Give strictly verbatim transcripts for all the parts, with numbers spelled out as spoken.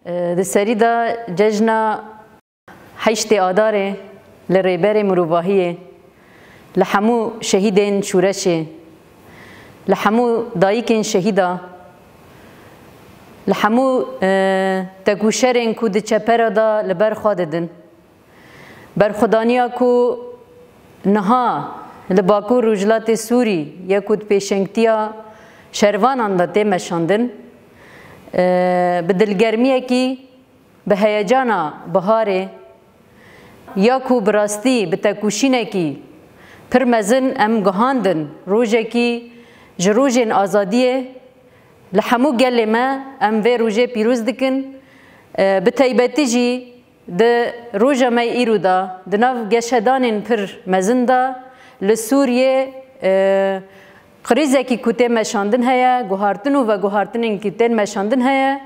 Di serî de cejna heştê Adarê li rêberê mirovahiyê, li hemû şehîdên şûreşê, li hemû dayikên şehîda, li hemû, e, tekûşerên ku di çepera de li ber xwe didin, berxwedaniya ku niha li Bakur Rojhilatê Sûrî ye ku di pêşengtiya şervanan de tê meşandin, e, bi dilgermiyekî, bi heyecana biharê, ya ku bi rastî bi tekûşînekî pir mezin em guhandin rojekî ji rojên azadiyê, li hemû gelê me em vê rojê pîroz dikin. E, bi taybetî jî di roja me îro de, di nav geşedanên pir mezin de li Sûriyê, e, krîzekî ku tê meşandin heye, guhartin û veguhartinên ku tên meşandin heye.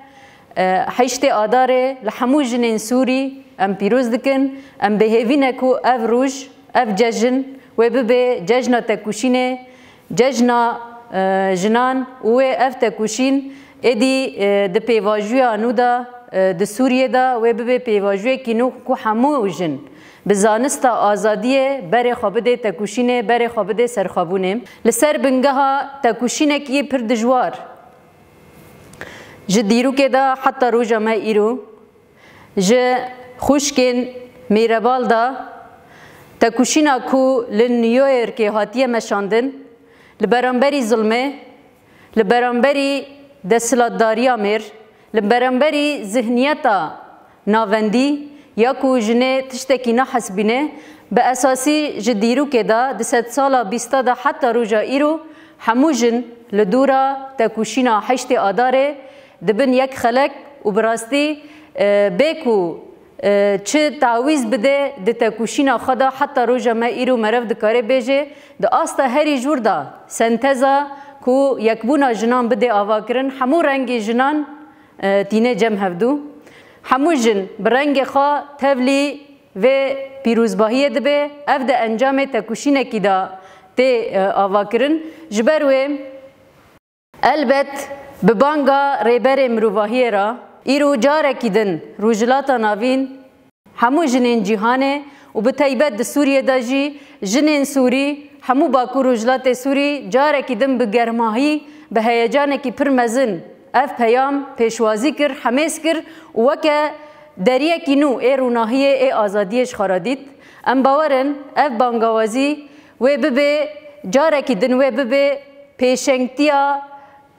E, heştê Adarê li hemû jinên Sûrî em pîroz dikin. Em bi hêvî ne ku ev roj, ev cejin wê bibe cejna tekûşînê, cejna, e, jinan û wê ev tekûşîn êdî, e, di pêvajoya nû de, e, di Sûriyê de wê bibe pêvajoyekî nû ku hemû jin bi zanista azadiyê berê xwe bidê tekûşînê, berê xwe bidê serxwebûnê. Li ser bingeha tekûşînekî pir dijwar, ji dîrokê de heta roja me îro, ji xwişkên Mîrebal de tekûşîna ku li New Yorkê hatiye meşandin, li beramberî zilmê, li beramberî desthilatdariya mêr, li beramberî zihniyeta navendî ya ku jinê tiştekî nahesibîne, bi esasî ji dîrokê de di sedsala bîsta de heta roja îro hemû jin li dûra tekûşîna heştê Adarê dibin yek xelek û bi rastî, e, bê ku, e, çi tawîz bide di tekûşîna xwe de heta roja me îro meriv dikare bêje, di asta herî jûr de senteza ku yekbûna jinan bide avakirin, hemû rengê jinan, e, tîne cem hevdû. Hemû jin bi rengê xwe tevlî vê pîrozbahiyê dibe. Ev di encamê tekûşînekî de tê, e, avakirin. Ji ber wê, elbet bi banga rêberê mirovahiyê re, îro carekî din Rojhilata Navîn, hemû jinên cîhanê û bi taybet di Sûriyê de jî jinên Sûrî, hemû Bakur Rojhilatê Sûrî carekî din bi germahî, bi heyecanekî pir mezin ev peyam pêşwazî kir, hemêz kir û weke deriyekî nû ê rûnahiyê, ê azadiyê ji xwe re dît. Em bawer in ev bangawazî wê bibe, carekî din wê bibe pêşengtiya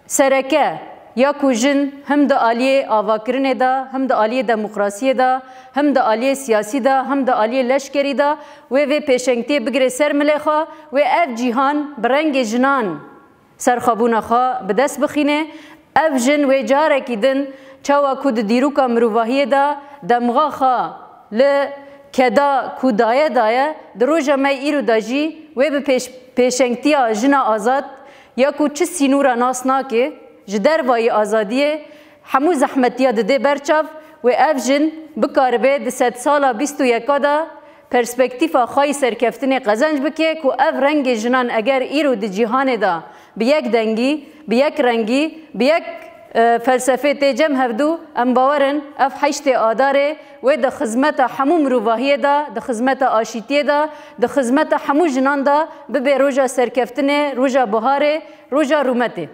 sereke ya ku jin him di aliyê avakirinê de, him di aliyê demokrasiyê de, him di aliyê siyasî de, him di aliyê leşkerî de wê vê pêşengtiyê bigire ser milê xwe, wê ev cîhan bi rengê jinan serxwebûna xwe bi dest bixîne. Ev jin wê carekî din, çawa ku di dîroka mirovahiyê de demxa xwe li keda ku daye daye, di roja me îro de jî wê bi pêş-, pêşengtiya jina azad ya ku çi sînora nas nake, ji dervayî azadiyê hemû zehmetiya dide ber çav, wê ev jin bikaribe di sedsala bîst û yeka de perspektîfa xwe yî serkeftinê qezenc bike, ku ev rengê jinan eger îro di cîhanê de bi yek dengî, bi yek rengî, bi yek, e, felsefê tê cem hevdû, em bawer in ev heştê Adarê wê di xizmeta hemû mirovahiyê de, di xizmeta aşîtiyê de, di xizmeta hemû jinan de bibe roja serkeftinê, roja biharê, roja rûmetê.